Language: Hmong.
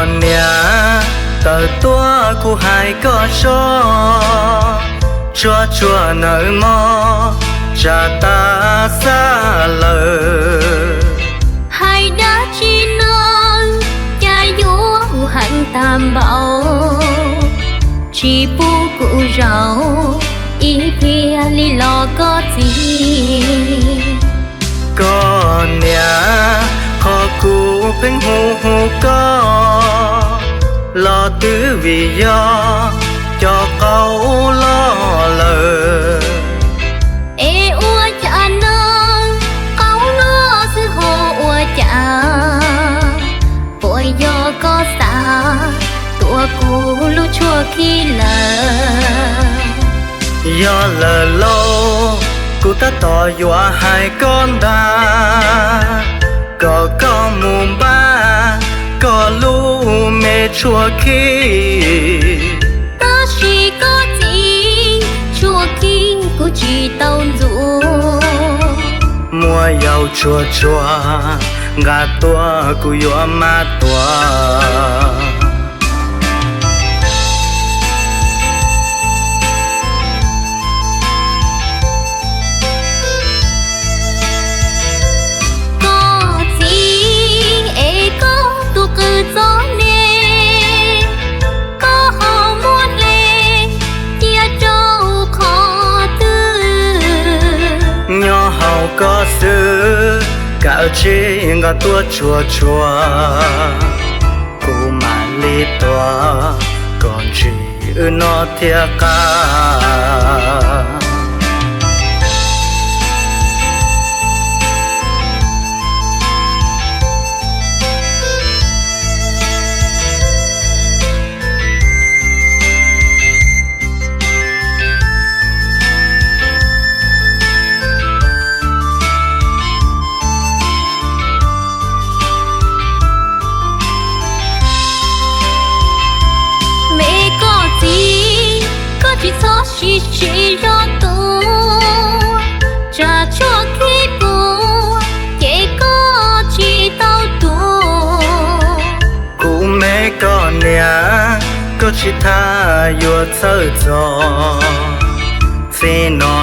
Niam, tawm tuaj kuv hais koj zoj, tsuag tsuag nawb mog, tsam tas xab lawm. Hais dab tsi no, cas yuav heev tag npaum, tsis pub kuv zaum ib pliag li los koj txiv. Koj niam, qhov kuv pheej hu hu koj los twb vim yog cov qaub loj lawm. Es ua cas no, qaub loj xwb ho ua cas? Puas yog koj xav tuav kuv lub tshuaj khib lawm? Yog lawm lauj, kuv tab tom yuav hais koj ntag, kom koj mus npaj koj lub me tshuaj khib. Tab sis koj txiv, tshuaj khib kuv tsis tau ntxuav. Muaj yaus tsuag tsuag nqa tuaj kuv yuav maj tuag. Koj txiv es koj tus qws txom nyem, koj ho muab hle cia rau qhov twg? Nyob hauv koj xwb, kav tsij nqa tuaj tsuag tsuag, kuv mam li tuag kom ntsim wb noj thiab qab. Me koj txiv, koj tsis txhob sim siv zog tuav, tsam tshuaj khib puas ces koj tsis tau tuag. Kuv me koj niam, koj tsis tas yuav txhawj txog, txij no